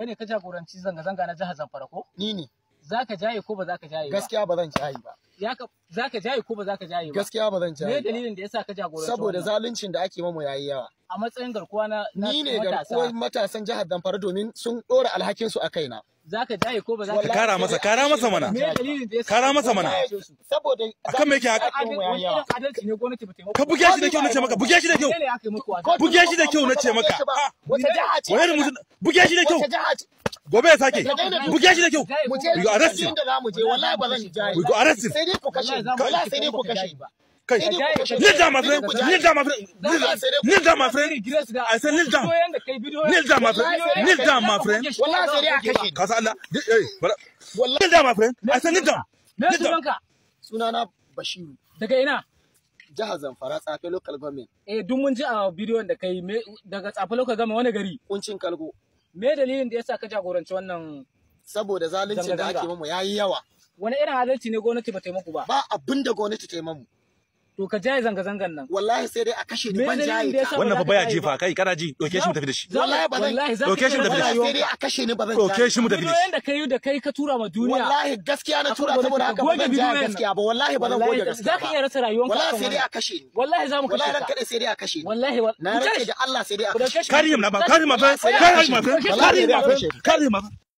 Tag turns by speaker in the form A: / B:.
A: Kai ne ka jagoranci zanga-zanga na jihar Zamfara ko?
B: Ni ne.
A: Za ka jaye ko ba za ka jaye ba?
B: Gaskiya ba zan jaye ba.
A: Za ka jaye ko ba za ka jaye ba?
B: Gaskiya ba zan jaye
A: Me
B: ba.
A: dalilin da yasa ka jagoranci
B: Saboda
A: wannan?
B: zaluncin da ake mamu yayi yawa.
A: A matsayin garkuwa na
B: Ni ne
A: matasa.
B: garkuwar matasan jihar Zamfara domin sun ɗora alhakin su a kaina.
A: Za ka jaye ko ba za ka
B: Wallahi
C: Kara masa,
B: sai dai a
C: kara
B: kashe
C: masa
B: ni,
C: mana.
B: ba
A: Me
B: zan jaye ba.
A: dalilin da yasa
C: Kara masa mana.
A: jagorance su?
B: Saboda
C: Akan me yake haka?
B: ake mamu
A: Wani
B: yayi yawa.
A: irin adalci ne gwamnati ba ta yi muku
C: Ka buge shi da kyau na ce maka, buge shi da kyau.
A: Menene aka yi muku?
B: Ko
C: Buge shi da kyau na ce maka.
B: Wata jiha ce.
C: Wani mutum buge shi da kyau.
B: Wata jiha ce.
C: Gobe ya sake.
B: Ka daina
C: Buge shi da kyau.
B: Mu je
C: We go arrest him.
B: inda za mu je wallahi ba zan jaye.
C: We go arrest him.
B: Sai dai ku kashe. Wallahi sai dai ku kashe.
C: Kai.
B: Sai dai ku kashe.
C: Kneel down, my friend. Kneel down, my friend. Kneel down, my friend. I said kneel down. Kneel down, my friend. Kneel down, my friend.
B: Wallahi sai dai a kashe ni.
C: Ka san Allah. Eh, bara.
B: Wallahi
C: Kneel down, my friend. I said kneel down.
A: Me
C: Kneel down.
A: sunanka?
B: sunana Bashiru,
A: Daga ina?
B: jihar Zamfara, Tsafe local government,
A: Eh, duk mun ji a bidiyon da kai daga Tsafe local government wani gari.
B: Kuncin Kalgo.
A: Me dalilin da yasa ka jagoranci wannan?
B: Saboda zaluncin da
A: Zanga-zanga.
B: ake mamu yayi yawa.
A: Wani irin adalci ne gwamnati ba ta yi muku ba?
B: Ba abin da gwamnati ta yi mamu.
A: To ka jaye zanga-zangan nan.
B: Wallahi sai dai a kashe ni
A: Me
B: ban
A: dalilin
B: jaye
A: da
B: ta.
A: yasa
C: Wannan fa
A: ba za ka
C: baya
A: jaye
C: jefa
A: ba?
C: kai kana ji. Doke shi mu tafi da shi.
B: Wallahi ba zan-
A: Wallahi za ka
C: Doke shi mu
A: iya
C: tafi da
A: rasa
C: shi.
B: Wallahi sai dai
A: rayuwanka.
B: a kashe ni ba zan
C: Doke
B: jaye.
C: shi mu tafi da shi.
A: Bidiyoyin da kai da kai ka tura ma duniya.
B: Wallahi gaskiya na tura
A: Akan
B: saboda
A: gwamnati
B: haka
A: ka
B: ba
A: goge
B: zan jaye
A: bidiyoyin nan.
B: gaskiya ba. Wallahi ba zan
A: Wallahi
B: goge gaskiya
A: za ka
B: ba.
A: iya rasa rayuwanka
B: Wallahi
A: akan
B: sai dai
A: wannan.
B: a kashe ni.
A: Wallahi za mu kashe
B: Wallahi ran
A: ka.
B: kaɗai sai dai a kashe ni.
A: Wallahi
B: Na
A: ku
B: rantse
A: tare
B: da Allah sai dai a
A: Ku
B: kashe
A: dauke
B: ni.
A: shi.
C: Carry him now, carry him, my friend. Carry him, my friend. Carry him, my friend. Carry him, my friend.